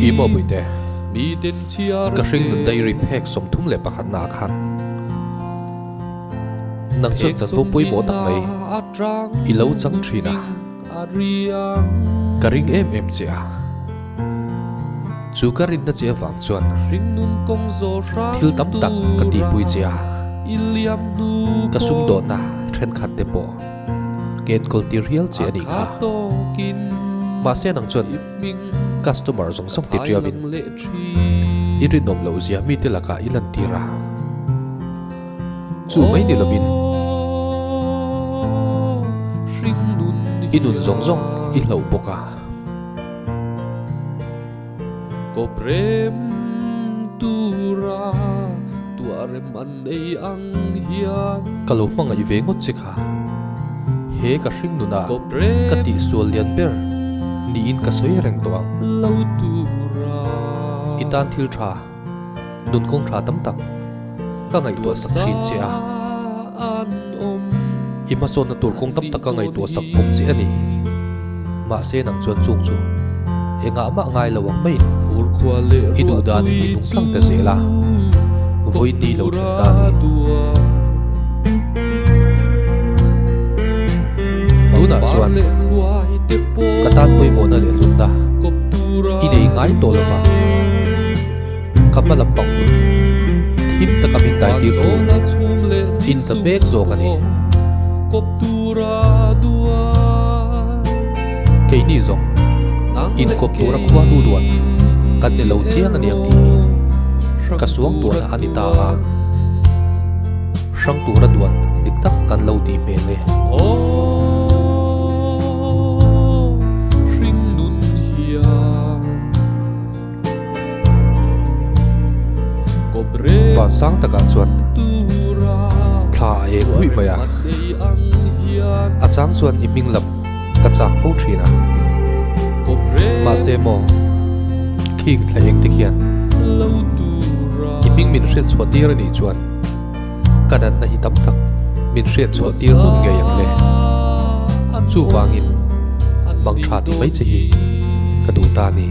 I maw Puite, ka hringnun diary phek 31 naah khan nang chuan chanvo pawimawh tak mai i lo chang thin a, ka ring em em che a. Chu ka rinna che avang chuan thil tam tak ka tihpui che a, ka sumdawnna thenkhat te pawh ka enkawl tir hial che a nih kha. Mahse nang chuan customer zawng zawng ti tiauin i rinawm loh zia mite lakah i lantir a, chu mai ni lovin i nun zawng zawng i hlauh bawk a. Kawprem tura tuahrem an nei ang hian. Ka lo hmangaih ve ngawt che kha. He ka hring nuna ka tihsual lian ber niin ka sawi reng tawh ang. I tan thil tha, nun kawng tha tam tak ka ngaihtuah sak thin che a. I hmasawnna tur kawng tam tak ka ngaihtuah sak bawk che a ni. Mahse nang chuan chung chu engah mah ngai lo ang maiin i duh danin i nung tlang ta zel a, vawiin ni lo thlen ta a ni. Tunah chuan ka tan pawimawhna leh hlutna i nei ngai tawh lo va, ka hma lam pang hun thim taka min dai tir tu in ta mek zawk a ni. Keini zawng inkawp tura khua nu duan kan ni lo chiang a ni ang tih hi ka suang tuahna a ni ta a, hrang tura duan dik tak kan lo tih hmel e. Van sang takah chuan thla a eng ruih mai a, a chang chuan i hming lam ka chak fo thin a, mahse maw khing thla eng te khian i hming min hriat chhuah tir a nih chuan ka natna hi tam tak min hriat chhuah tir nun ngei ang le, chuvangin mang tha ti mai che hi ka duh ta a ni.